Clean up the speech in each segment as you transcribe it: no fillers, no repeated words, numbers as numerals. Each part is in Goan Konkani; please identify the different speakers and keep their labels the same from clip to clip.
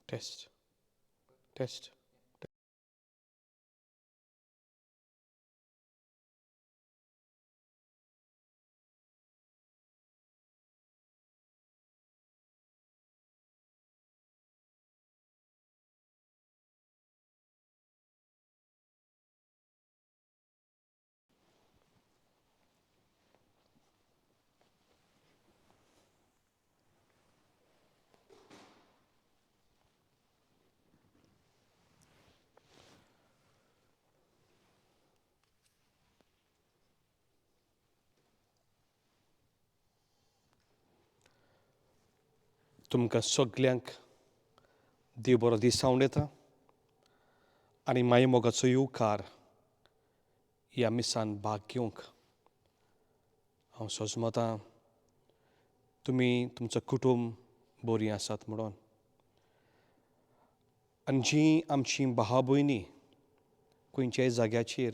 Speaker 1: Test test. तुमकां सगल्यांक देव बरो दीस हांव येता आनी माये मोगाचो येवकार ह्या मिसान भाग घेवंक. हांव सोजमतां तुमी तुमचो कुटुंब बरीं आसात म्हणून. आनी जीं आमचीं भावा भयणी खंयच्याय जाग्याचेर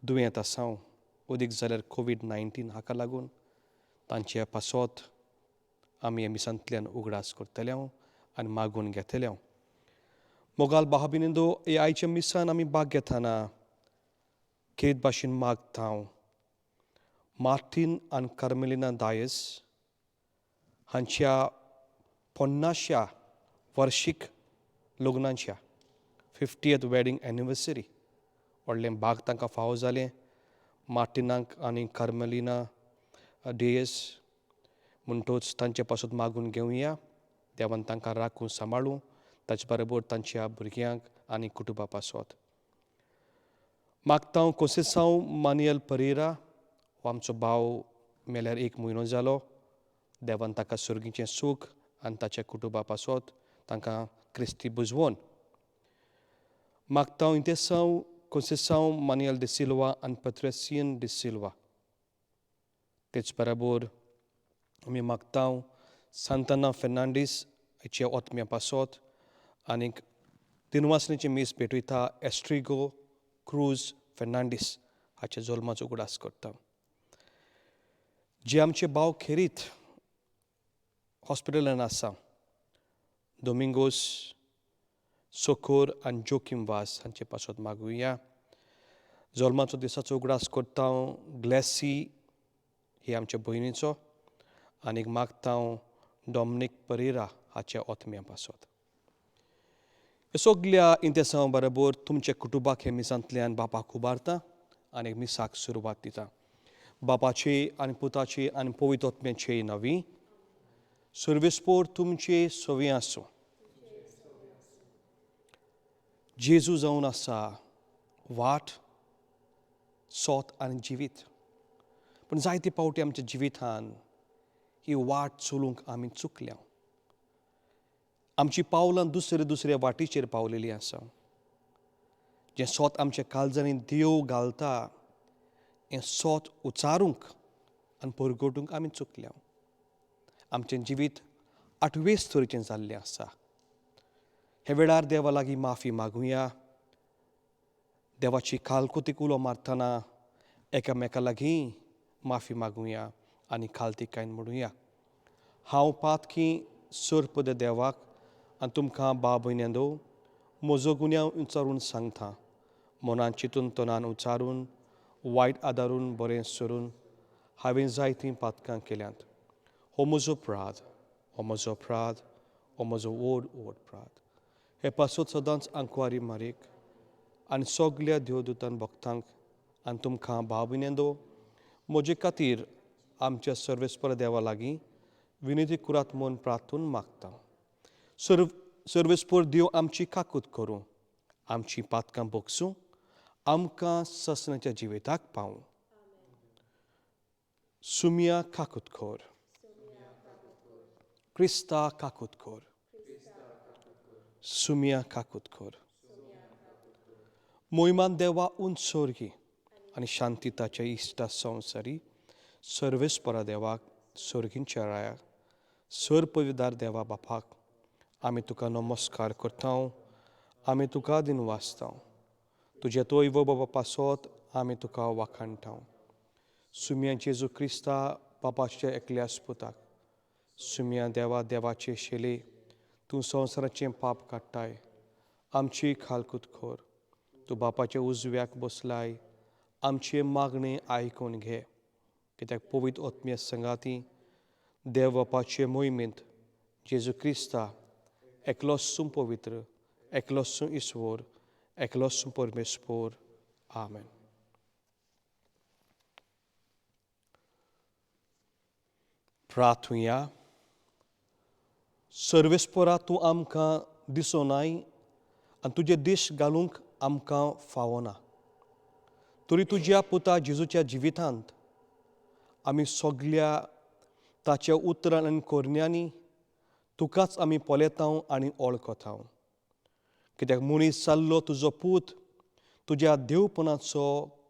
Speaker 1: दुयेंत आसा, अदीक जाल्यार कोवीड 19 हाका लागून तांचे पासत आमी ह्या मिसांतल्यान उगडास करतले आनी मागून घेतले. मोगाल भावा भयणींनो, ह्या आयच्या मिसान आमी भाग घेतना खेरीत भाशेन मागता हांव मार्टीन आनी कार्मेलिना दायस हांच्या 50श्या वर्शीक लग्नाच्या 50th wedding anniversary व्हडलें भाग तांकां फावो जालें. मार्टिनाक आनी कार्मेलिना डियस म्हणटोच तांचे पासत मागून घेवया. देवान तांकां राखून सांबाळूं, ताचे बरोबर तांच्या भुरग्यांक आनी कुटुंबा पासत मागता हांव. कोसेसांव मानुएल परेरा हो आमचो भाव मेल्यार 1 म्हयनो जालो. देवान ताका सर्गीचें सूख आनी ताच्या कुटुंबा पासत तांकां क्रिस्ती बुजवोन. मागता हांव इंतेसांव कोसेसांव मानुएल डिसिल्वा आनी पत्रेसियन डिसिल्वा. तेच बराबर आमी मागता सांताना फेर्नांडीस हाच्या ओतम्या पासत आनीक दिनवासनेची मीस भेटयता एस्ट्रिगो क्रूज फेर्नांडीस हाच्या जल्माचो उगडास करता. जे आमचे भाव खेरीत हॉस्पिटलान आसा, दोमिंगोस सोकोर आनी जोकीम वास हांचे पासत मागुया. जल्माचो दिसाचो उगडास करता ग्लॅसी ही आमच्या भयणीचो आनीक मागता हांव डॉमनीक परेरा हाच्या ओतम्या पासत. सगल्या इंतेसांव बरोबर तुमच्या कुटुंबाक हे मिसांतल्यान बापाक उबारता आनी मिसाक सुरवात दिता. बापाचे आनी पुताचे आनी पवित्र आत्म्याचे नवी सर्वेस्पोर तुमचे सवी आसूं. जेजू जावन आसा वाट, सोत आनी जिवीत. पूण जायते फावटी आमच्या जिवितान ही वाट चलूंक आमी चुकल्या. आमची पावलां दुसरे दुसऱ्या वाटीचेर पावलेली आसा. जें सोत आमच्या काळजांनी देव घालता हें सोत उचारूंक आनी परगटूंक आमी चुकल्या. आमचें जिवीत आठवेच तरेचें जाल्लें आसा. हे वेळार देवा लागीं माफी मागुया. देवाची खालकुतीक उलो मारतना एकामेका लागीं माफी मागुया आनी खालतिकायन म्हणुया, हांव पातकी सर्पद देवाक आनी तुमकां भाव भयण्यांनो म्हजो गुन्यांव उचारून सांगता. मनान चिंतून तनान उचारून वायट आदारून बरें सरून हांवें जायतीं पातकां केल्यांत. हो म्हजो अपराध, हो म्हजो अपराध, हो म्हजो व्हड व्हड अपराध. हे पासत सदांच आंकवारी मारीक आनी सगल्या देवदूतान भक्तांक आनी तुमकां भाव भयण्यांनो म्हजे खातीर आमच्या सर्वेस्पर देवा लागीं विनंती करात म्हूण प्रार्थून मागता. सर्वेस्पर देव आमची काकूत करूं, आमची पातकां भोगसूं, आमकां ससनाच्या जिविताक पावूं. सुमिया काकूत कर, क्रिस्ता काकूत कर, सुमिया काकूत कर. मोहिमान देवा उंचोर्गी आनी शांतिताच्या इश्टा संवसारी सर्वेस्परा देवाक, सर्गींच्या रायाक, सरपविदार देवा बापाक आमी तुका नमस्कार करता, आमी तुका दिन वाचता. तुज्या तोय बाबा पासत आमी तुका वाखाणटा. सुमिया जेजू क्रिस्ता बापाच्या एकल्यास पुताक, सुमिया देवा देवाचे शेले तूं संवसाराचें पाप काडटाय, आमची खालकूत कर. तूं बापाच्या उजव्याक बसलाय, आमचे मागणें आयकून घे. कित्याक पवित्र आत्म्या संगाती देव बापाचे मोहिमेंत जेजू क्रिस्ता एकलोच पवित्र, एकलोच ईश्वर, एकलोच परमेश्वर. आमेन. प्रार्थुया. सर्वेस्परा, तूं आमकां दिसोनाय आनी तुजे दीस घालूंक आमकां फावना, तरी तुज्या पुता जेजूच्या जिवितांत आमी सगल्या ताच्या उतरान आनी करण्यांनी तुकाच आमी पळयता आनी वळखता. कित्याक मनीस जाल्लो तुजो पूत तुज्या देवपणाचो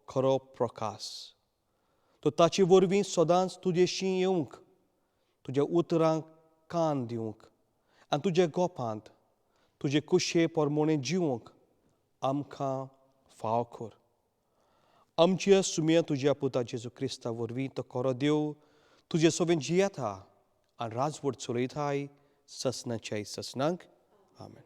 Speaker 1: खरो प्रकाश, तो ताचे वरवीं सदांच तुजेशी येवंक, तुज्या उतरांक कान दिवंक आनी तुज्या गोपांत तुजे कुशे परमोणे जिवंक आमकां फाव कर. आमच्या सुम्या तुज्या पुता जेजू क्रिस्ता वरवीं तो खरो देव तुजे सोबेन जियेता आनी राजवट चलयताय ससनाच्या ससनांक. आमेन.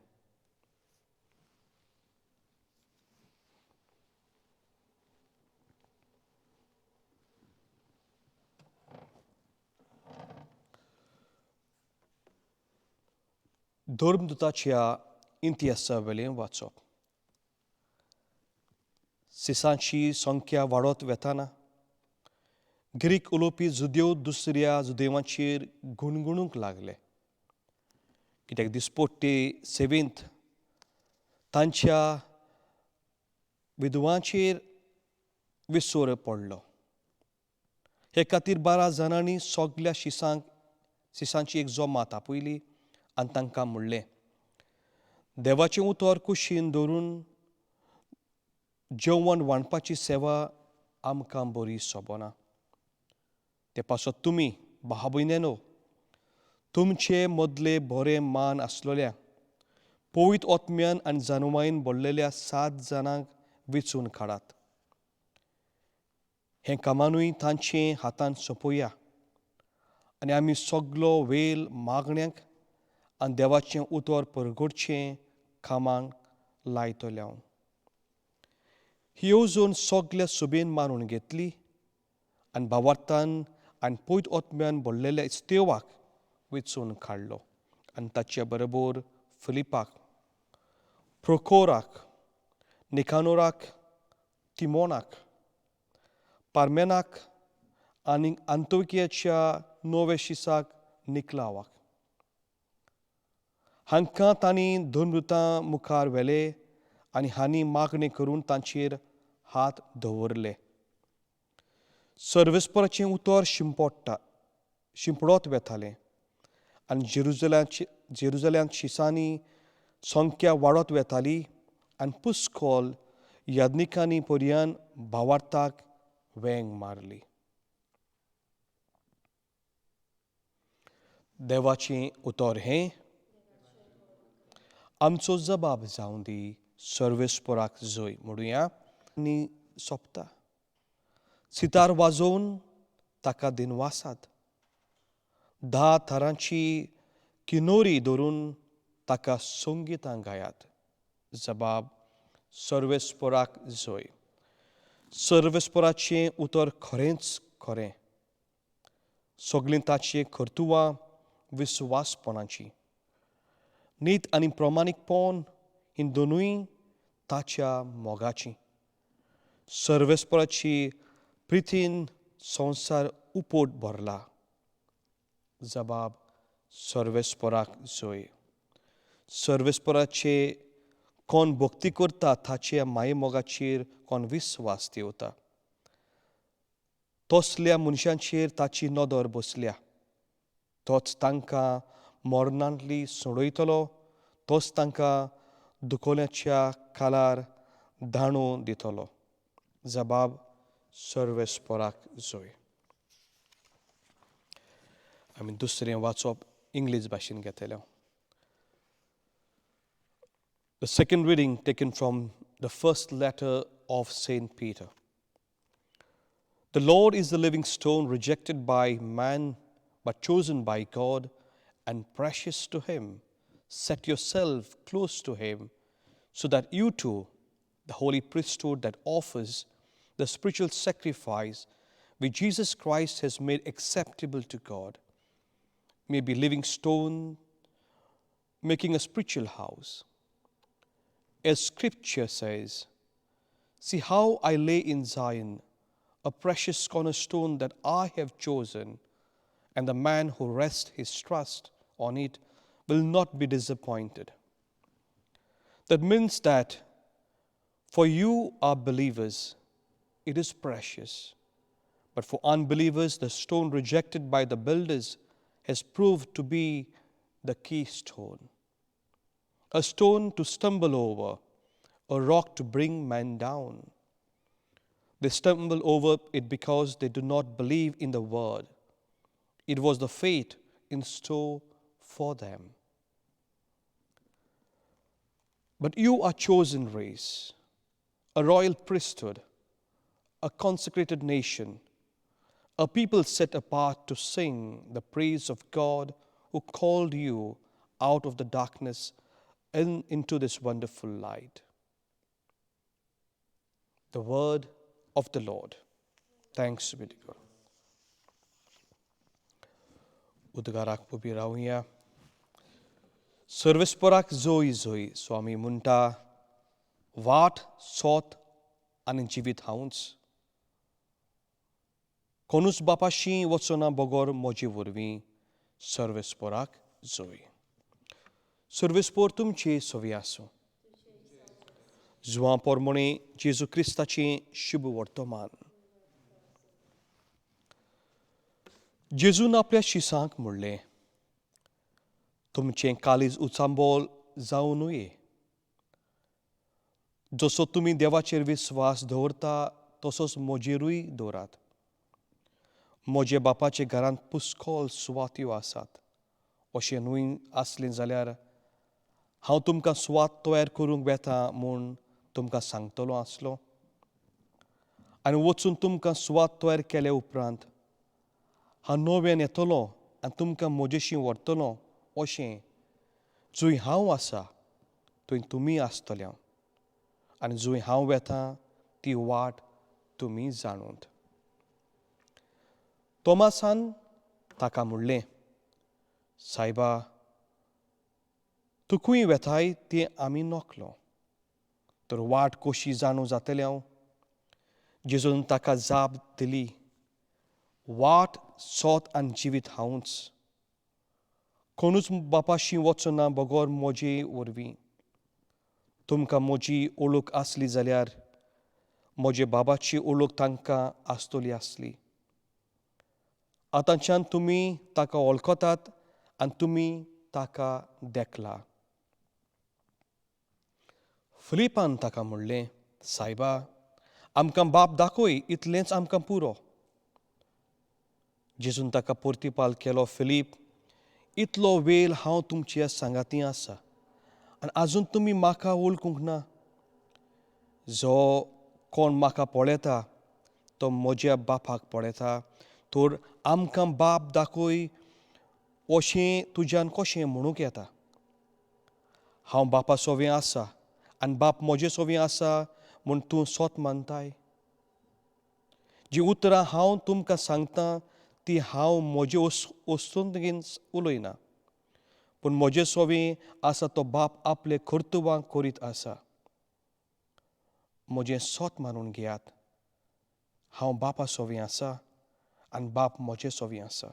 Speaker 1: धर्मदूताच्या इतिहासा वेलें वाचप. सिसांची संख्या वाडत वेताना ग्रीक उलोवपी जुदेव दुसऱ्या जुदेवांचेर गुणगुणूंक लागले, कित्याक दिसपट्टे सेवेंत तांच्या विधवांचेर विसर पडलो. हे खातीर 12 जाणांनी सगल्या शिसांची एक जमात आपयली आनी तांकां म्हणलें, देवाचें उतर कुशीन दवरून जेवण वांटपाची सेवा आमकां बरी सोबना. ते पासत तुमी भाव भयणींनो, तुमचे मदले बरे मान आसलेल्या पवित्र आत्म्यान आनी जाणवायेन भरलेल्या 7 जाणांक वेंचून काडात. हें कामानूय तांचे हातान सोंपोवया आनी आमी सगलो वेळ मागण्यांक आनी देवाचें उतर परगटचें कामाक लायतले. ही येवजण सगल्या सभेन मानून घेतली आनी भावार्थान आनी पवित्र आत्म्यान भरलेल्या इस्तेवाक वेंचून काडलो आनी ताचे बरोबर फिलिपाक, प्रोकोराक, निकानोराक, तिमोनाक, पार्मेनाक आनी आंतोकियाच्या नव्या शिसाक निकलावाक. हांकां तांणी धर्मदूतां मुखार व्हेले आनी हांणी मागणी करून तांचेर हात दवरले. सर्वेस्पराचें उतर शिंपडत वेतालें आनी जेरुजल्यांत शिसांनी संख्या वाडत वेताली आनी पुस्कोल याज्ञिकांनी पर्यान भावार्थाक वेंग मारली. देवाचें उतर हें आमचो जबाब जावं दी सर्वेस्पराक जय म्हणुया आनी सोंपता. सितार वाजोवन ताका दिनवासात, 10 थरांची किनोरी धरून ताका संगितां गायात. जबाब सर्वेस्पराक जय. सर्वेस्पराचें उतर खरेंच खरें, सगळीं ताचीं कर्तुवां विस्वासपणाची. नीत आनी प्रमाणीकपण ही दोनूय ताच्या मोगाची. सर्वेस्पराची प्रितीन संवसार उपोट भरला. जबाब सर्वेस्पराक जय. सर्वेस्पराचे कोण भक्ती करता ताच्या मायेमोगाचेर कोण विस्वास दवरता, तसल्या मनशांचेर ताची नदर बसल्या. तोच तांकां मरणांतली सोडयतलो, तोच तांकां दुखोल्याच्या कालार दाणो दितलो. जबाब सर्वेस्पराक जय. आमी दुसरें वाचप इंग्लीश भाशेन घेतले. The second reading taken from the first letter of Saint Peter. The Lord is the living stone, rejected by man but chosen by God and precious to him. Set yourself close to him so that you too, the holy priesthood that offers the spiritual sacrifice which Jesus Christ has made acceptable to God, may be living stone, making a spiritual house. As Scripture says, see how I lay in Zion a precious cornerstone that I have chosen, and the man who rests his trust on it will not be disappointed. That means that for you are believers, it is precious. But for unbelievers, the stone rejected by the builders has proved to be the keystone. A stone to stumble over, a rock to bring man down. They stumble over it because they do not believe in the word. It was the fate in store for them. But you are chosen race, a royal priesthood, a consecrated nation, a people set apart to sing the praise of God who called you out of the darkness and into this wonderful light. The word of the Lord. Thanks be to God. उद्गाराक उबी रावया. सर्वेस्पराक जोय जोय स्वामी म्हणटा, वाट सोत आनी जिवीत हांवूच. कोणूच बापाशी वचना बगर म्हजे वरवीं. सर्वेस्पराक जोय. सर्वेस्पोर तुमचे सवी आसूं. जुवां पोरमोणे जेजू क्रिस्ताचें शुभ वर्तमान. जेजून आपल्या शिसांक म्हणलें, तुमचें काळीज उचांबोल जावं न्हय. जसो तुमी देवाचेर विस्वास दवरता तसोच म्हजेरूय दवरात. म्हजे बापाचे घरांत पुस्कोल सुवात्यो आसात. अशें न्हय आसलें जाल्यार हांव तुमकां सुवात तयार करूंक वेता म्हूण तुमकां सांगतलो आसलो. आनी वचून तुमकां सुवात तयार केले उपरांत हांव नव्यान येतलो आनी तुमकां म्हजेशी व्हरतलो. अशें जंय हांव आसा थंय तुमी आसतले आनी जंय हांव वेता ती वाट तुमी जाणूत. तोमासान ताका म्हणलें, सायबा, तूं खंय वेताय तें आमी नकलो, तर वाट कशी जाणू जातले हांव? जेजून ताका जाप दिली, वाट सोत आनी जिवीत हांवूच. कोणूच बापाशी वचना बगर म्हजे वरवीं. तुमकां म्हजी ओळख आसली जाल्यार म्हजे बाबाची ओळख तांकां आसतली आसली. आतांच्यान तुमी ताका वळखतात आनी तुमी ताका देखला. फिलिपान ताका म्हणलें, सायबा, आमकां बाप दाखय, इतलेंच आमकां पुरो. जेजून ताका प्रतिपाल केलो, फिलीप, इतलो वेळ हांव तुमच्या सांगाती आसा आनी आजून तुमी म्हाका वळखूंक ना. जो कोण म्हाका पळयता तो म्हज्या बापाक पळयता. तर आमकां बाप दाखय अशें तुज्यान कशें म्हणूंक येता? हांव बापा सोवें आसा आनी बाप म्हजे सोवें आसा म्हूण तूं सोत मानताय. जीं उतरां हांव तुमकां सांगतां ती हांव म्हजे वस्तून उलयना, पूण म्हजे सोवें आसा तो बाप आपले कर्तुबां करीत आसा. म्हजें सोत मानून घेयात, हांव बापा सोवें आसा आनी बाप म्हजे सोवें आसा.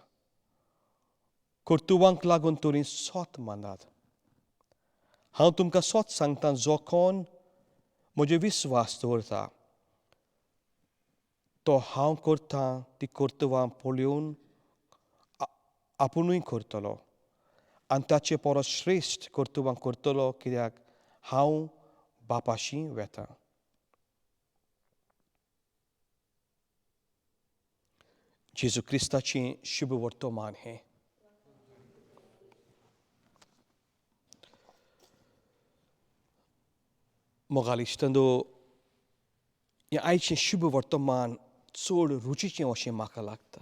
Speaker 1: कर्तुबांक लागून तरी सोत मानात. हांव तुमकां सोत सांगता, जो कोण म्हजे विस्वास दवरता तो हांव करता ती कर्तुबां पळोवन आपुणूय करतलो आनी ताचे परस श्रेश्ठ कर्तुबां करतलो, कित्याक हांव बापाशी वेता. जेजू क्रिस्ताचें शुभ वर्तमान हें. मोगाल इश्टंदो, हें आयचें शुभ वर्तमान चड रुचीचें अशें म्हाका लागता,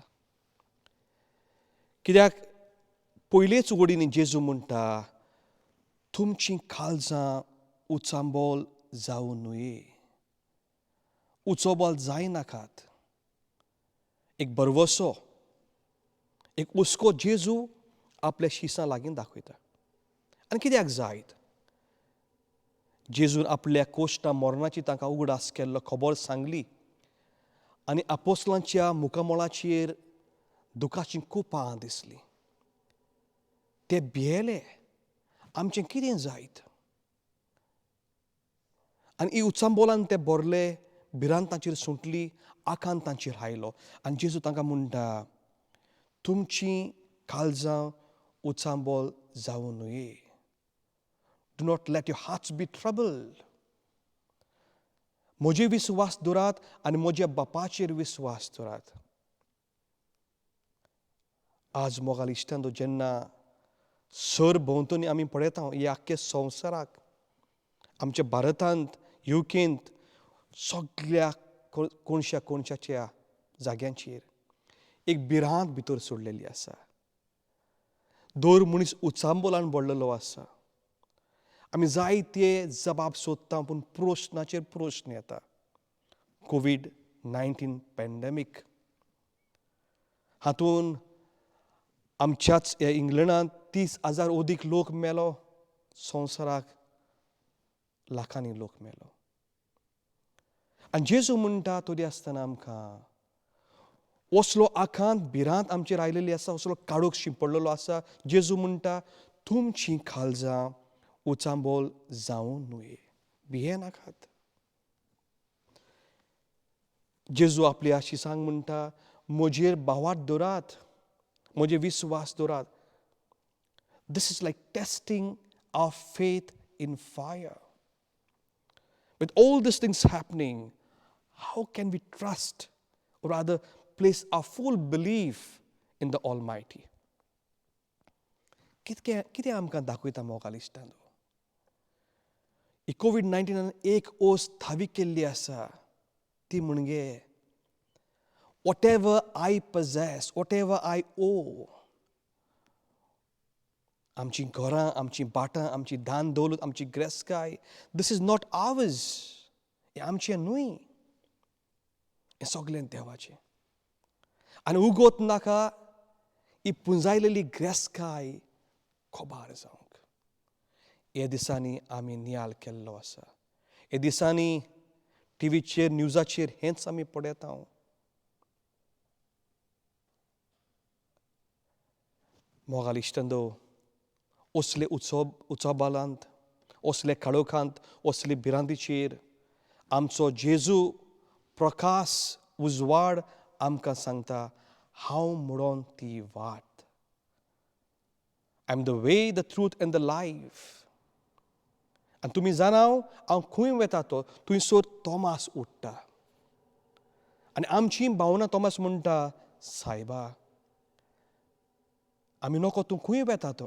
Speaker 1: कित्याक पयलेच वडीन जेजू म्हणटा, तुमचीं काळजां उचांबोल जावं न्हय, उचोबोल जायनाकात. एक भरवसो, एक हुस्को जेजू आपल्या शिसां लागीं दाखयता. आनी कित्याक जायत? जेजून आपल्या कोश्टा मरणाची तांकां उगडास केल्लो खबर सांगली आनी आपोस्लांच्या मुखामळाचेर दुखाचीं कुपां दिसलीं. ते भियेले, आमचें कितें जायत? आनी ही उचांबोलान ते भरले, भिरांत तांचेर सुटली, आकांत तांचेर आयलो. आनी जेजू तांकां म्हणटा, तुमचीं काळजां उचांबोल जावं न्हय. Do not let your hearts be troubled. म्हजे विस्वास दवरात आनी म्हज्या बापाचेर विस्वास दवरात. आज मोगाल इश्टांनो, जेन्ना सर भोंवतणी आमी पळयता ह्या आख्ख्या संवसाराक, आमच्या भारतांत, युकेंत, सगळ्या कोणश्या कोणशाच्या जाग्यांचेर एक भिरांत भितर सोडलेली आसा. दर मनीस उचांबोलान भरलेलो आसा. आमी जायते जबाब सोदता, पूण प्रश्नाचेर प्रश्न येता. कोवीड-19 पॅन्डेमीक हातून आमच्याच ह्या इंग्लंडांत 30,000 अदीक लोक मेलो, संवसाराक लाखांनी लोक मेलो. आनी जेजू म्हणटा, तरी आसतना आमकां असलो आकांत भिरांत आमचेर आयलेली आसा, असलो काळोख शिंपडलेलो आसा. जेजू म्हणटा, तुमचीं काळजां उचांबोल जावं न्हय, भियेनाकात. जेजू आपल्या शिसांक म्हणटा, म्हजेर भावार्थ दवरात, म्हजेर विस्वास दवरात. This is like testing our faith in fire. With all these things happening, how can we trust, or rather place our full belief in the Almighty? कितकें कितें आमकां दाखयता मोगाल इश्टांनो, ही कोवीड-19 एक ओस थावी केल्ली आसा, ती म्हणजे whatever I possess, whatever I owe, आमची घरां, आमची भाटां, आमची दान दौलत, आमची ग्रेसकाय, this is not ours. हें आमचें न्हय, हें सगळें देवाचें. आनी उगोत नाका ही पुंजायलेली ग्रेसकाय खबर जावंक. हे दिसांनी आमी नियाळ केल्लो आसा. हे दिसांनी टिवीचेर, न्यूजाचेर हेंच आमी पळयता. मोगाल इश्टांनो, असले उत्सवांत, असले काळोखांत, असले भिरांतीचेर आमचो जेजू प्रकाश उजवाड आमकां सांगता, हांव म्हणून ती वाट. I am the way, the truth and the life. आनी तुमी जाणाव हांव खंय वता तो. थंयसर तोमास उठ्ठा आनी आमची भावना तोमास म्हणटा, सायबा, आमी नको तूं खंय वता तो,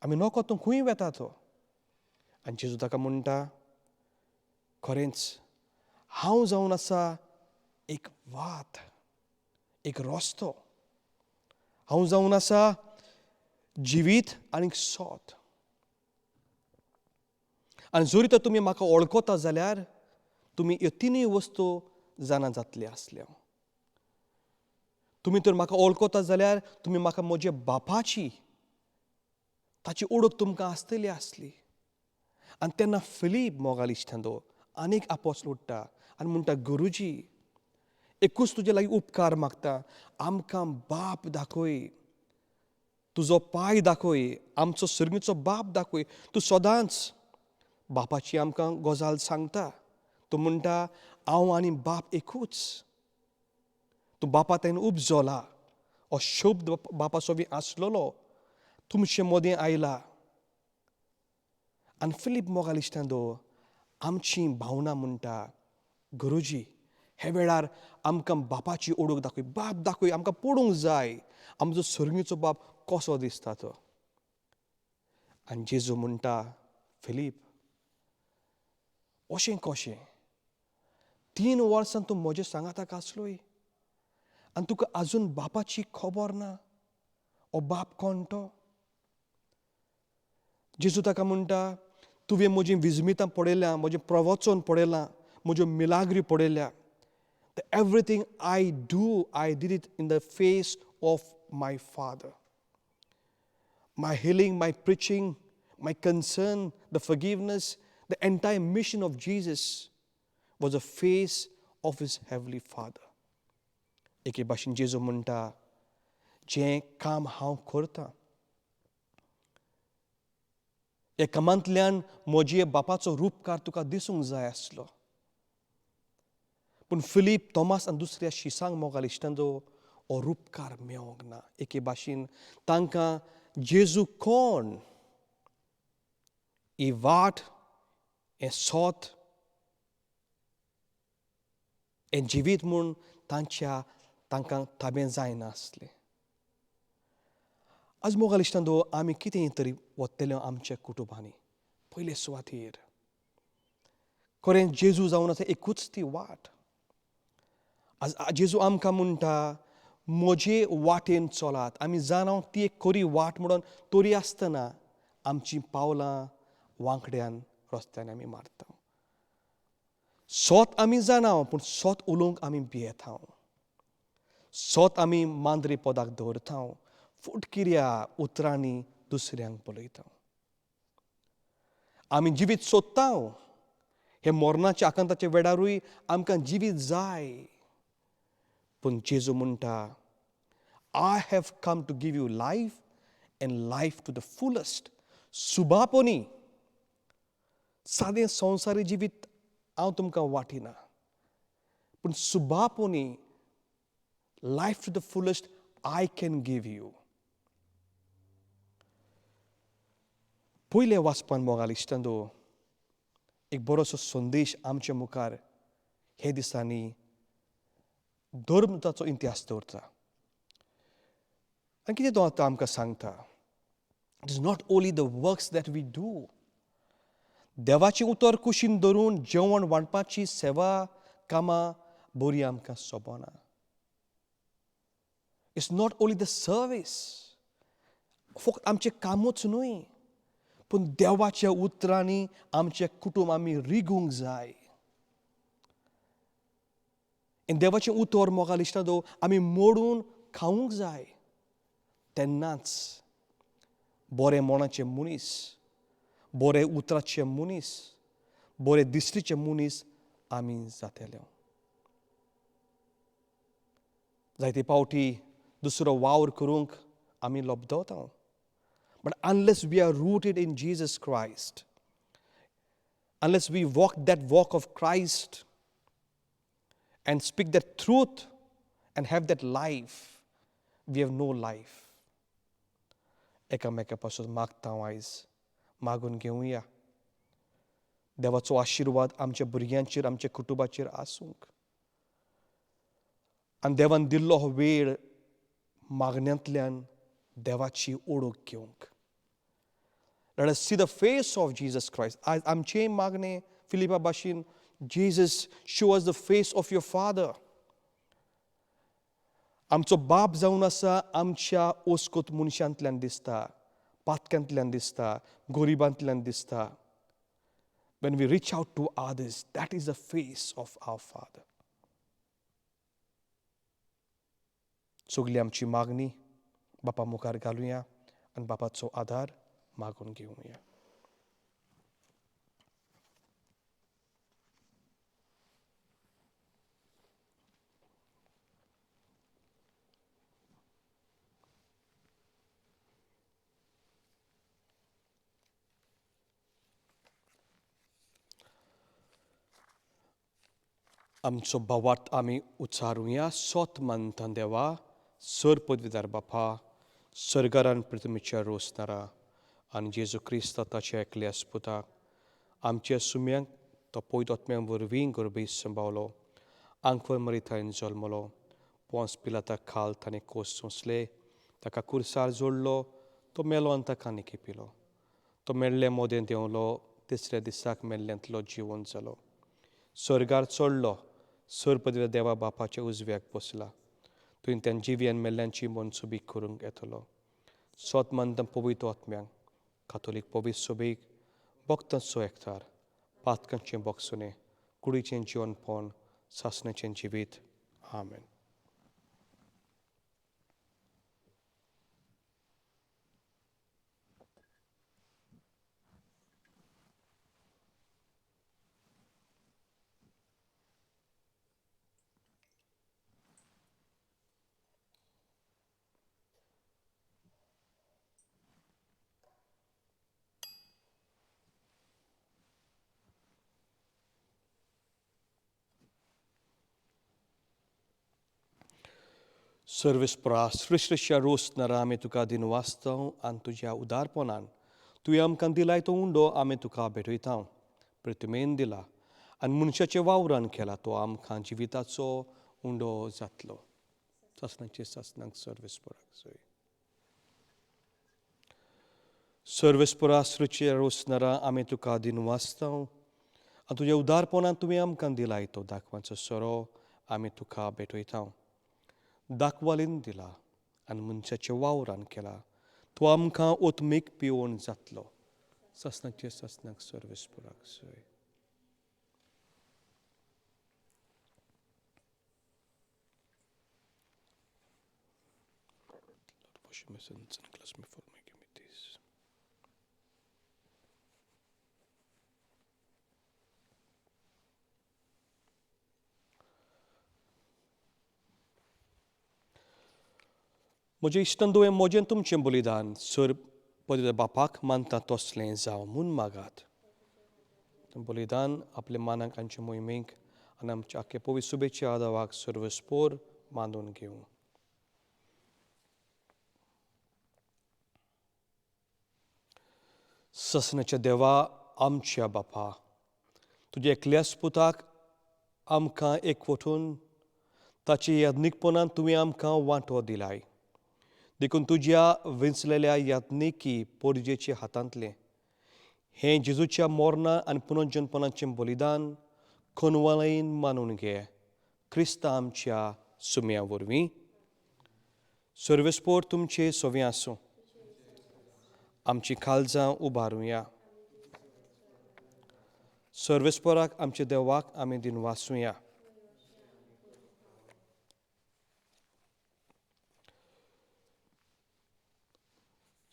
Speaker 1: आमी नको तूं खंय वता तो. आनी जेजू ताका म्हणटा, खरेंच हांव जावन आसा एक वात, एक रस्तो, हांव जावन आसा जिवीत आनी सोत. आनी जरी तर तुमी म्हाका वळखता जाल्यार तुमी ह्यो तिनूय वस्तू जाणा जातली आसल्यो. तुमी तर म्हाका वळखता जाल्यार तुमी म्हाका म्हज्या बापाची, ताची ओळख तुमकां आसतली आसली. आनी तेन्ना फिलीप मोगाल इश्टांनो आनीक आपोस उठ्ठा आनी म्हणटा, गुरुजी, एकूच तुजे लागीं उपकार मागता, आमकां बाप दाखय, तुजो पांय दाखय, आमचो सर्गीचो बाप दाखय. तूं सदांच बापाची आमकां गजाल सांगता. तूं म्हणटा, हांव आनी बाप एकूच. तूं बापा तेन उपजोला, हो शब्द बापा सोबी आसलेलो तुमचे मदीं आयला. आनी फिलीप मोगाल इश्टांनो आमची भावना म्हणटा, गुरुजी, हे वेळार आमकां बापाची ओळख दाखय, बाप दाखय, आमकां पडूंक जाय आमचो सर्गीचो बाप कसो दिसता तो. आनी जेजू म्हणटा, फिलीप, अशें कशें 3 वर्सां तूं म्हज्या सांगाताक आसलोय आनी तुका आजून बापाची खबर ना? हो बाप कोण तो? जेजू ताका म्हणटा, तुवें म्हजीं विजमितां पळयल्या, म्हजें प्रवचन पळयलां, म्हज्यो मिलाग्री पळयल्या. Everything I do, I did it in the face of my Father. My healing, my preaching, my concern, the forgiveness, the entire mission of Jesus was a face of his heavenly Father. एके भाशेन जेजू म्हणटा, जें काम हांव करतां ह्या कामांतल्यान म्हजे बापाचो रूपकार तुका दिसूंक जाय आसलो. पूण फिलीप, तोमास आनी दुसऱ्या शिसांक मोगाल इश्टांचो हो रूपकार मेळोंक ना. एके भाशेन तांकां जेजू कोण, ही वाट, हें सोत, हें जिवीत म्हूण तांच्या तांकां ताबें जायना आसलें. आज मोगाल इश्टांनो, आमी कितें तरी वतले आमच्या कुटुंबांनी पयले सुवातेर. खरें जेजू जावन आसा एकूच ती वाट. आज जेजू आमकां म्हणटा, म्हजे वाटेन चलात. आमी जाणा ती एक खरी वाट म्हणून, तरी आसतना आमचीं पावलां वांकड्यान रस्त्यान आमी मारता. सोत आमी जाणा, पूण सोत उलोवंक आमी भियेता. सोत आमी मांद्री पदाक दवरता, फुटकिऱ्या उतरांनी दुसऱ्यांक बलयता. आमी जिवीत सोदता, हे मरणाच्या आकांताच्या वेळारूय आमकां जिवीत जाय. पूण जेजू म्हणटा, I have come to give you life and life to the fullest. सुबापनी सादें संवसारी जिवीत हांव तुमकां वाटिना, पूण सुबापनी life to the fullest I can give you. पयलें वाचपान मोगाल इश्टांनो, एक बरोसो संदेश आमच्या मुखार हे दिसांनी धर्मताचो इतिहास दवरता. आनी कितें तो आतां आमकां सांगता, it is not only the works that we do. देवाचें उतर कुशीन धरून जेवण वांटपाची सेवा कामां बरी आमकां सोबना. It's not only the service, फक्त आमचें कामूच न्हय, पूण देवाच्या उतरांनी आमचें कुटुंब आमी रिगूंक जाय. आनी देवाचें उतर मोगाल इश्टांनो आमी मोडून खावंक जाय. तेन्नाच बरें मनाचे मनीस, बरे उतराचे मनीस, बरे दिश्टीचे मनीस आमी जातले. जायते पावटी दुसरो वावर करूंक आमी लबदवता, but unless we are rooted in Jesus Christ, unless we walk that walk of Christ and speak that truth and have that life, we have no life. एकामेका पासून मागता आयज, मागून घेवया देवाचो आशिर्वाद आमच्या भुरग्यांचेर, आमच्या कुटुंबाचेर आसूंक. आनी देवान दिल्लो हो वेळ मागण्यांतल्यान देवाची ओळख घेवंक. Let us see the face of Jesus Christ. आयज आमचें मागणें फिलिपा भाशेन, Jesus, show us the face of your Father. आमचो बाप जावन आसा आमच्या ओस्कोत मनशांतल्यान दिसता, पातक्यांतल्यान दिसता, गरिबांतल्यान दिसता. When we reach out to others, that is the face of our Father. सगली आमची मागणी बापा मुखार घालुया आनी बापाचो आदार मागून घेवया. आमचो भावार्थ आमी उच्चारुया. सोत मानता देवा, सर पदवीदार बापा, सर्गारान पृथ्वीच्या रोसनारा आनी जेजू क्रिस्त ताच्या एकल्या पुताक आमच्या सुम्यांक तो पयत वरवीं गर्भेस संभावलो, आंकवर मरिथायन जल्मलो, पोंस पिलाता खाल ताणें कोस सोंसले, ताका कुर्सार जोडलो, तो मेलो आनी ताका निकेपिलो, तो मेल्ले मोदें देंवलो, तिसऱ्या दिसाक मेल्ल्यांतलो जिवन जालो, स्वर्गार चडलो, सर पदव्या देवा बापाच्या उजव्याक बसला, तुवें त्या जिव्यान मेल्ल्यांची मनसुबी करूंक येतलो. सोत मानता पवित्र आत्म्यांक कातोलीक पवित्र सोबीक भक्तांचो एकठार, पातकांचें बोगसणें, कुडीचें जिवनपण, सासणाचें जिवीत. आमेन. सर्वेस्परा सृश्टीच्या रोसणारा आमी तुका दिनवासताव आनी तुज्या उदारपणान तुवें आमकां दिलाय तो उंडो आमी तुका भेटयता. प्रतिमेन दिला आनी मनशाच्या वावरान केला तो आमकां जिविताचो उंडो जातलो. सासणाचे सासणाक सर्वेस्पराक जोय. सर्वेस्परा सृश्टीच्या रोसणारा आमी तुका दिनवासताव आनी तुज्या उदारपणान तुवें आमकां दिलाय तो दाखवांचो सोरो आमी तुका भेटयता. दाखवालीन दिला आनी मनशाच्या वावरान केला तो आमकां ओतमीक पिवोवन जातलो. सासणाचे सासणाक सर्वेस्पराक जोय. म्हजें इश्टान तुवें म्हजें तुमचें बलिदान सर पवित्र बापाक मानता तसलें जावं म्हूण मागात. बलिदान आपल्या मानाक आमचे मोहिमेक आनी आमच्या आख्खे पवित्र सुबेच्या आदावाक सर्वस्पोर मानून घेवं. ससनाच्या देवा आमच्या बापा, तुज्या एकल्याच पुताक आमकां एकवटून ताचे याज्ञिकपणान तुवें आमकां वांटो दिलाय. देखून तुज्या विंचलेल्या याज्ञिकी पोरजेच्या हातांतलें हें जेजूच्या मोरना आनी पुनर्जनपणाचें बलिदान खनवालयन मानून घे क्रिस्ता आमच्या सुम्या वरवीं. सर्वेस्पोर तुमचे सोवे आसूं. आमची काळजां उबारुया. सर्वेस्पोराक आमच्या देवाक आमी दिनवासुया.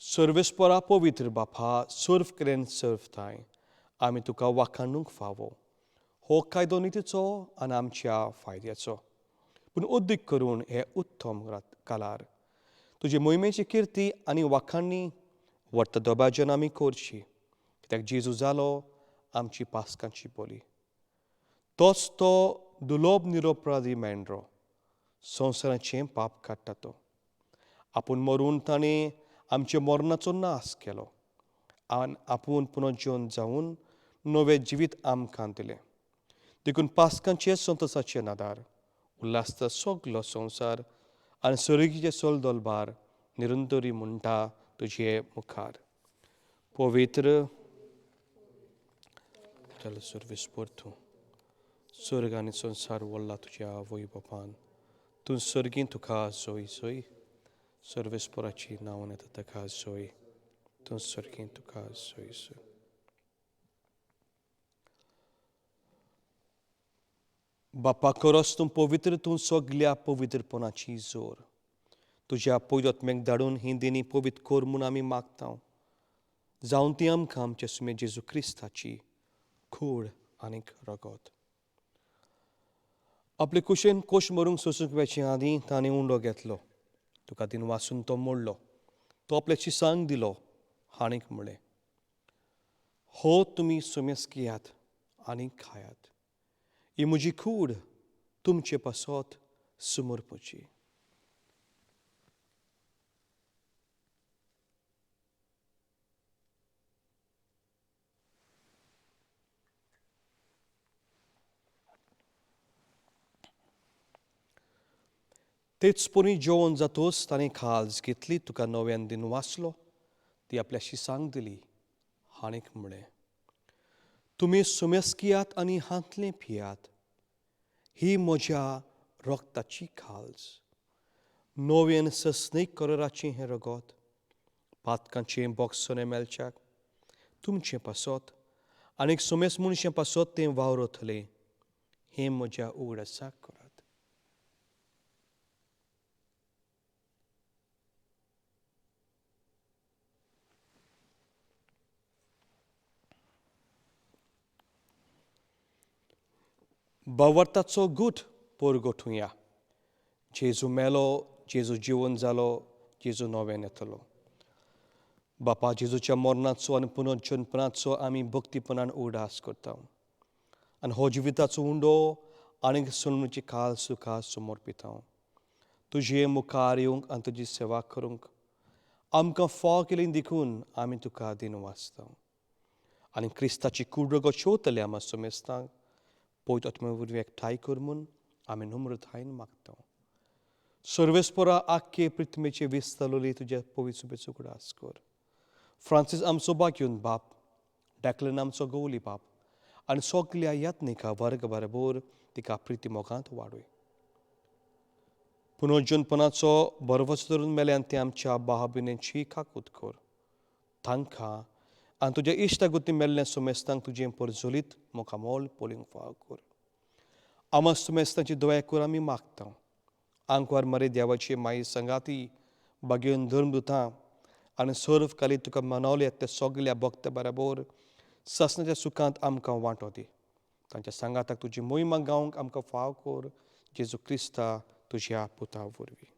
Speaker 1: सर्वेस्परा पवित्र बापा, सर्व कडेन सर्वताय आमी तुका वाखाणूंक फावो. हो कायदो नितीचो आनी आमच्या फायद्याचो, पूण उद्दीक करून हे उत्तम कालार तुजे मोहिमेची किर्ती आनी वाखाणणी वर्त दबाजन आमी करची. कित्याक जेजू जालो आमची पास्कांची बोली, तोच तो दुलोब निरोपराधी मेंढरो संवसाराचें पाप काडटा तो. आपूण मरून ताणें आमच्या मरणाचो नाश केलो आनी आपूण पुनर्जीवन जावन नवें जिवीत आमकां दिलें. देखून पास्कांचे संतोसाचे नादार उल्हासता सगलो संवसार आनी सर्गीचे सोलदोलबार निरंतरी म्हणटा तुजे मुखार. पवित्र सर्वेस्पर तूं स्वर्ग आनी संवसार वडला तुज्या आवय बापान, तूं सर्गीं तुका सोय सोय सर्वेस्पराची नांवान येता ताका सोय, तूं सर्गीं तुका सोय सोय. बापा खरोच तूं पवित्र, तूं सगल्या पवित्रपणाची जोर. तुज्या पयलोत्म्याक धाडून ही देणी पवित्र कर म्हूण आमी मागता. जावन ती आमकां आमच्या सुमे जेजू क्रिस्ताची कूड आनीक रगत. आपले कुशेन कोश मरूंक सोसूंक वेचे आदीं ताणें उंडो घेतलो, तुका दिन वासून तो मोडलो, तो आपल्या शिसांक दिलो आनीक म्हळें, हो तुमी सुमेस घेयात आनी खायात, ही म्हजी कूड तुमचे पासत समर्पची. तेच परी जेवण जातोच ताणें खाज घेतली, तुका नव्यान दिन वाचलो, ती आपल्या शिसांक दिली आनीक म्हळें, तुमी सुमेस घेयात आनी हांतलें पियात, ही म्हज्या रगताची खाज, नव्यान सस्नीक कराराचें हें रगत, पातकांचें बोगसणें मेळच्याक तुमचें पासत आनीक सोमेस मनशां पासत तें वावरतलें हें म्हज्या उगडासाक करात. भावार्थाचो गूट परगटुया. जेजू मेलो, जेजू जिवन जालो, जेजू नव्यान येतलो. बापा जेजूच्या मरणाचो आनी पुनर्जनपणाचो आमी भक्तीपणान उगडास करता आनी हो जिविताचो उंडो आनीक सोडणुची काल सुखा समर्पिता. तुजे मुखार येवंक आनी तुजी सेवा करूंक आमकां फाव केली देखून आमी तुका दिन वाचता आनी क्रिस्ताची कूड रगत आमा सोमेस्तांक पवित्र आत्म्या वरवीं एकठांय कर म्हूण आमी नम्रतायेन मागता. सर्वेस्परा आख्खे पृथ्वीचे विस्तारलोली तुज्या पवित्र सुबेचो उगडास कर. फ्रांसीस आमचो बाग्यून बाप, डॅकलन आमचो गवली बाप आनी सगल्या यात्निका वर्ग बरोबर तिका प्रिती मोगांत वाडय. पुनर्जनपणाचो भरवंसो धरून मेल्यान ते आमच्या भाव भयणींची काकूत कर. तांकां आनी तुज्या इश्टागती मेल्ल्या सुमेस्तांक तुजें परजोलीत मुखामोल पोलिंग फाव कर. आमा सुमेस्तांची दया कर आमी मागता. आंकवार मरे देवाची माई संगाती बागेवन धर्मदुतां आनी सर्व काली तुका मनवले त्या सगल्या भक्त बरोबर ससनाच्या सुखांत आमकां वांटो दी. तांच्या सांगाताक तुजी मोहिमा गावंक आमकां फाव कर जेजू क्रिस्ता तुज्या पुता वरवीं.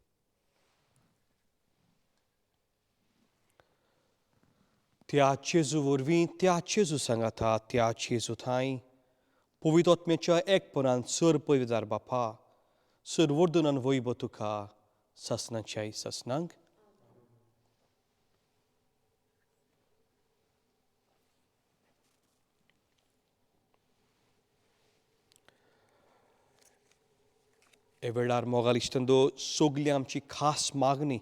Speaker 1: त्या जेजू वरवीं, त्या जेजू सांगाता, त्या जेजू थांय पवित्र आत्म्याच्या एकपणान सर पवित्र बापा सर वर्दनान वैभव तुका ससनाच्याय ससनांक. हे वेळार मोगाल इश्टंदो सगली आमची खास मागणी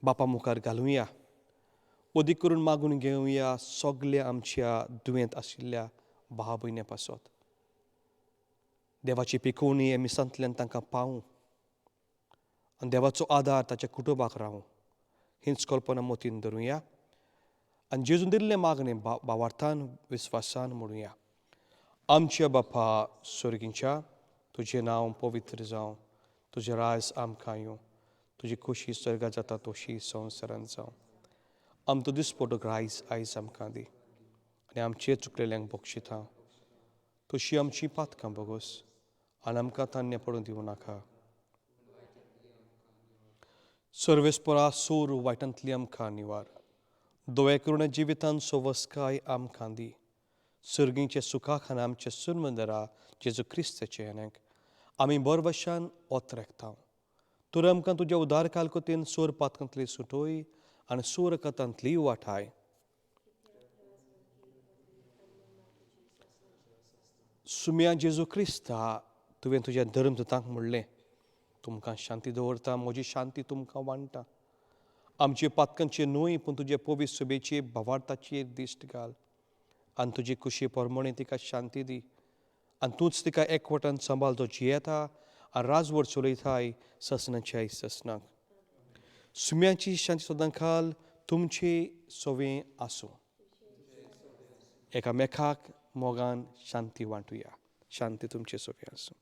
Speaker 1: बापा मुखार घालुया. अदीक करून मागून घेवया सगल्या आमच्या दुयेंत आशिल्ल्या भाव भयण्यां पासत. देवाची पिकोवणी हे मिसांतल्यान तांकां पावूं आनी देवाचो आदार ताच्या कुटुंबाक रावूं हीच कल्पना मतीन धरुया आनी जेजून दिल्लें मागणें भावार्थान विस्वासान म्हणुया. आमच्या बापा स्वर्गींच्या, तुजें नांव पवित्र जावं, तुजें राज आमकां येवं, तुजी खोशी स्वर्गात जाता तशी संवसारांत जावं. आमचो दिसपटो रायस आयज आमकां दी आनी आमचे चुकलेल्यांक बक्षिता तशी आमची पातकां बोगस आनी आमकां तान्य पडून दिवं नाका. सर्वेस्परा सोर वायटांतली आमकां निवार, दोळे करून जिवितान सोवस्काय आमकां दी. सर्गींचे सुखा खाना आमचे सुरमंदरा जेजू क्रिस्ताचे हेण्याक आमी बरवशान ओतरेकता. तर आमकां तुज्या उदार कालकोतीन सोर पातकांतली सुटोय आनी सोर कथांतली वाठाय. सुम्या जेजू क्रिस्ता, तुवें तुज्या धर्मदूतांक म्हणलें, तुमकां शांती दवरता, म्हजी शांती तुमकां वांट्टा. आमचे पातकांचे न्हय पूण तुजे पवित्र सभेचे भावार्थाचेर दिश्ट घाल आनी तुजी कुशी प्रमाणे तिका शांती दी आनी तूंच तिका एकवटान सांबाळ जो जियेता आनी राजवट चलयताय ससनाच्या ससनाक. सुम्याची शांती सदां खाल तुमचे सवे आसूं. एकामेकाक मोगान शांती वांटुया. शांती तुमचे सवे आसूं.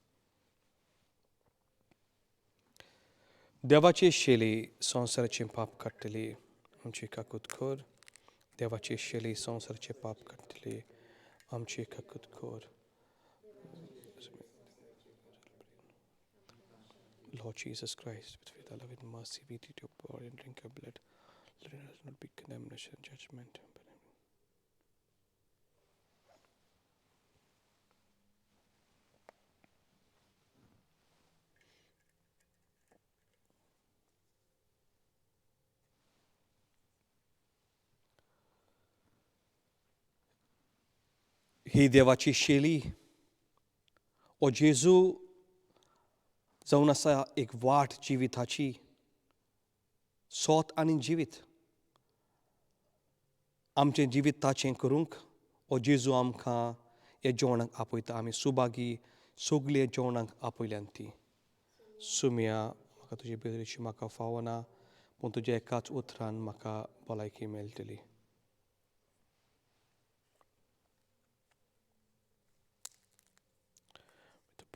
Speaker 1: देवाचे शेली संवसाराचें पाप काडटली आमची काकूत कर. देवाचे शेली संवसाराचें पाप काडटली आमची काकूत कर. Lord Jesus Christ, with thy loving mercy, we eat your body and drink your blood. Let us not be condemnation and judgment. ही देवाची शैली ओ जेजू जावन आसा एक वाट जिविताची, सोत आनी जिवीत. आमचें जिवीत ताचें करूंक ओ जेजू आमकां ह्या जेवणाक आपयता. आमी सुभागी सगळे जेवणाक आपयल्यान ती. सुम्या म्हाका तुजी बेदरेची म्हाका फावना पूण तुज्या एकाच उतरान म्हाका भलायकी मेळटली.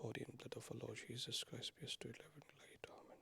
Speaker 1: body and blood of our Lord Jesus Christ, be bestowed life and light. Amen.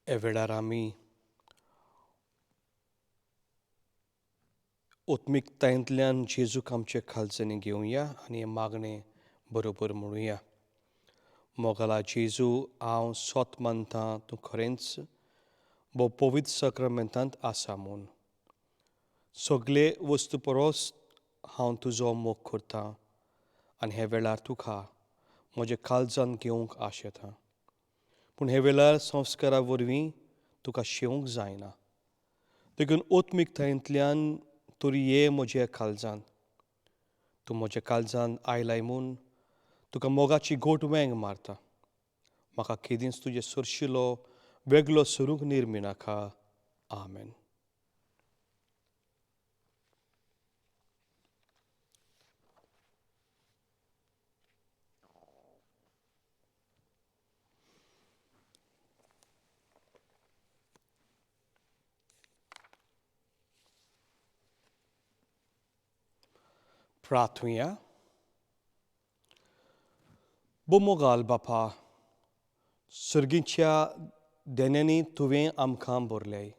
Speaker 1: ह्या वेळार आमी उत्मिकतायेंतल्यान जेजूक आमचे खालजणी घेवया आनी हें मागणें बरोबर म्हणुया. मोगाला जेजू, हांव सोत मानता तूं खरेंच भोव पवित्र सक्रमेंतांत आसा म्हूण. सगळे वस्तू परस हांव तुजो मोग करता आनी ह्या वेळार तुका म्हज्या काळजान घेवंक आशेता. पूण हे वेळार संस्कारा वरवीं तुका शेवंक जायना, देखून ओत्मिकतायेंतल्यान तरी ये म्हज्या काळजान. तूं म्हज्या काळजान आयलाय म्हूण तुका मोगाची गोट वेंग मारता. म्हाका केदींच तुजें सरशिलो वेगळो सरूंक निर्मिनाका. आमेन. प्रार्थुया. बोमोगाल बापा, सर्गीच्या देण्यांनी तुवें आमकां भरलें.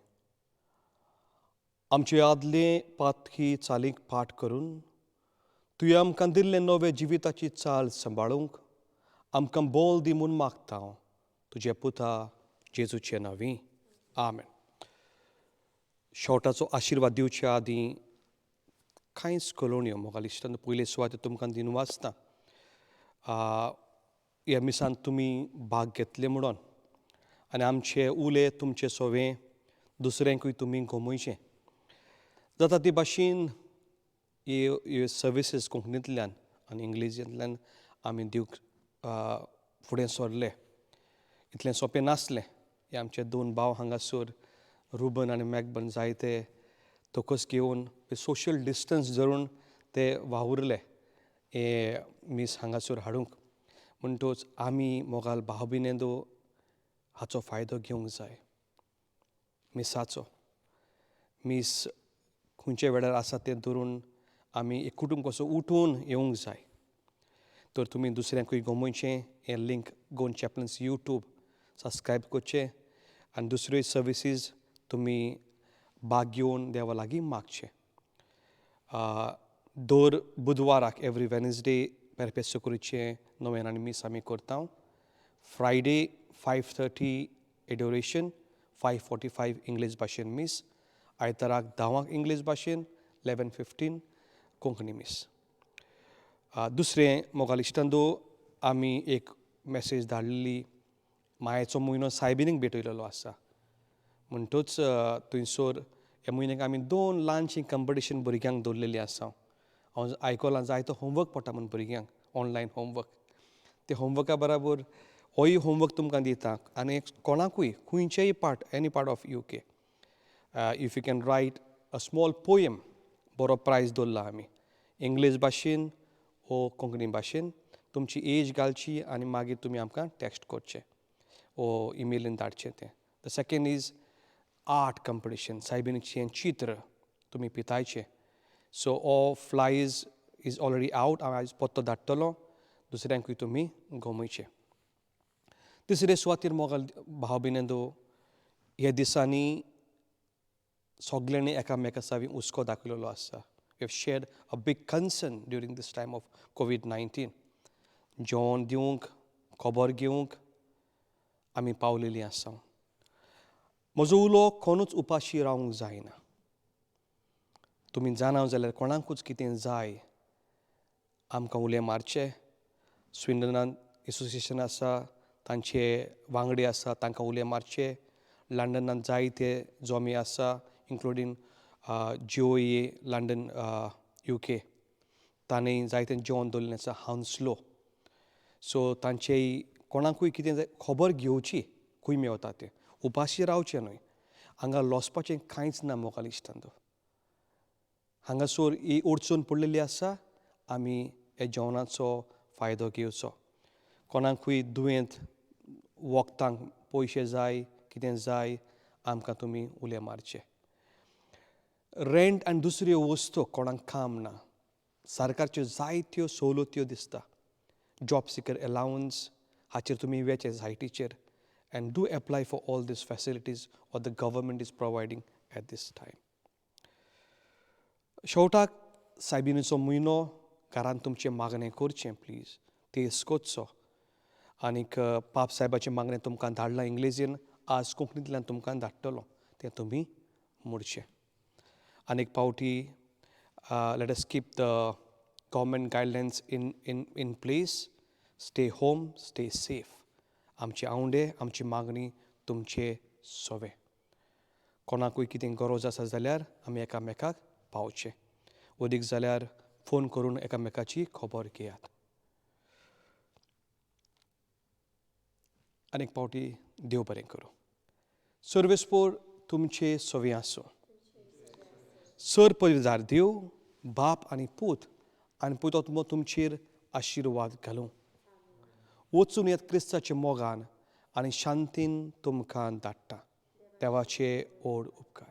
Speaker 1: आमचे आदले पातकी चालीक पाठ करून तुवें आमकां दिल्ले नवे जिविताची चाल सांबाळूंक आमकां बोल दी म्हूण मागता हांव तुज्या पुता जेजूचे नांवी. आमेन. शेवटाचो आशिर्वाद दिवचे आदीं कांयच कलोण्यो मोगाल इश्टान पयले सुवातेर तुमकां दिवन वाचता. ह्या मिसान तुमी भाग घेतले म्हणून आनी आमचे उले तुमचे सोवे दुसऱ्यांकूय तुमी गमयचे जाता ती भाशेन ह्यो सर्विसीस कोंकणींतल्यान आनी इंग्लिशींतल्यान आमी दिवंक फुडें सरले. इतलें सोंपें नासलें. हे आमचे दोन भाव हांगासर रुबन आनी मॅकबन जायते तकस घेवन सोशल डिस्टन्स धरून ते वावुरले हे मीस हांगासर हाडूंक. म्हणटच आमी मोगाल भाव भयणींनो हाचो फायदो घेवंक जाय. मिसाचो मीस खंयच्या वेळार आसा तें धरून आमी एक कुटूंब कसो उठून येवंक जाय. तर तुमी दुसऱ्यांकूय गमोवचें हें link Goan chaplains YouTube subscribe करचें आनी दुसऱ्यो सर्विसीज तुमी भाग घेवन देवा लागीं मागचें. दर बुधवाराक एवरी वेनसडे पेरपेसुकुरीचें नोवेन आनी मीस आमी करता. फ्रायडे 5:30 एडोरेशन, 5:45 इंग्लीश भाशेन मीस, आयताराक 10 इंग्लीश भाशेन, 11:15 कोंकणी मीस. दुसरें मोगाल इश्टांदो, आमी एक मॅसेज धाडलेली, मायेचो म्हयनो सायबिनीक भेटयलेलो आसा. म्हणटूच थंयसर ह्या म्हयन्याक आमी दोन ल्हानशीं कंपिटिशन भुरग्यांक दवरलेलीं आसा. हांव आयकलां जायतो होमवर्क पडटा म्हूण भुरग्यांक, ऑनलायन होमवर्क. ते होमवर्का बराबर होय होमवर्क तुमकां दिता आनी कोणाकूय खंयचेय part, any part of UK, if you can write a small poem, बरो प्रायज दवरला आमी. इंग्लीश भाशेन वो कोंकणी भाशेन तुमची एज घालची आनी मागीर तुमी आमकां टॅक्स्ट करचें वो इमेलीन धाडचें तें. The second is art competition. सायबिणीचें चित्र तुमी पितायचें. सो हो flyers is already out. हांव आयज पत्तो धाडटलो, दुसऱ्यांकूय तुमी गमयचें. तिसरे सुवातीर मोगाल भाव भयणींनो, ह्या दिसांनी सगल्यांनी एकामेका सावी हुस्को दाखयलेलो आसा. We have shared a big concern during this time of COVID-19. जेवण दिवंक, खबर घेवंक आमी पावलेलीं आसा. म्हजो उलो, कोणूच उपाशी रावंक जायना. तुमी जाणा जाल्यार कोणाकूच कितें जाय, आमकां उले मारचे. स्विंडनान एसोसिएशन आसा, तांचे वांगडी आसा, तांकां उले मारचे. लंडनान जायते जोमे आसा, इन्क्लुडींग जिओए लंडन UK, तांणी जायते जेवण दवरिल्लें आसा हाउन्सलो. सो तांचे कोणाकूय कितें जाय, खबर घेवची खंय मेवता तें. उपाशी रावचें न्हय. हांगा लॉसपाचें कांयच ना मोगाल इश्टांनो. हांगासर ही अडचण पडलेली आसा, आमी ह्या जेवणाचो फायदो घेवचो. कोणाकूय दुयेंत, वखदांक पयशे जाय, कितें जाय, आमकां तुमी उले मारचे. रेंट आनी दुसऱ्यो वस्तू, कोणाक काम ना, सरकारच्यो जायत्यो सवलत्यो दिसता, जॉब सिकर एलावन्स, हाचेर तुमी वेचे सायटीचेर and do apply for all these facilities or the government is providing at this time. शेवटाक सायबिणीचो म्हयनो, घरान तुमचें मागणें करचें प्लीज, तेस करचो. आनीक पाप सायबाचें मागणें तुमकां धाडलां इंग्लेजीन, आज कोंकणींतल्यान तुमकां धाडटलो, तें तुमी मोडचें. आनीक पावटी, let us keep the government guidelines in place. Stay home, stay safe. आमचे आवंडे, आमची मागणी तुमचे सोवे. कोणाकूय कितें गरज आसा जाल्यार आमी एकामेकाक पावचें. अदीक जाल्यार फोन करून एकामेकाची खबर घेयात. आनीक पावटी देव बरें करूं. सर्वेस्पोर तुमचे सवे आसूं. सर परिजार देव बाप आनी पूत आनी पुत तुमचेर आशिर्वाद घालूं. वचून येत क्रिस्ताच्या मोगान आनी शांतीन तुमकां धाडटा. देवाचे ओड उपकार.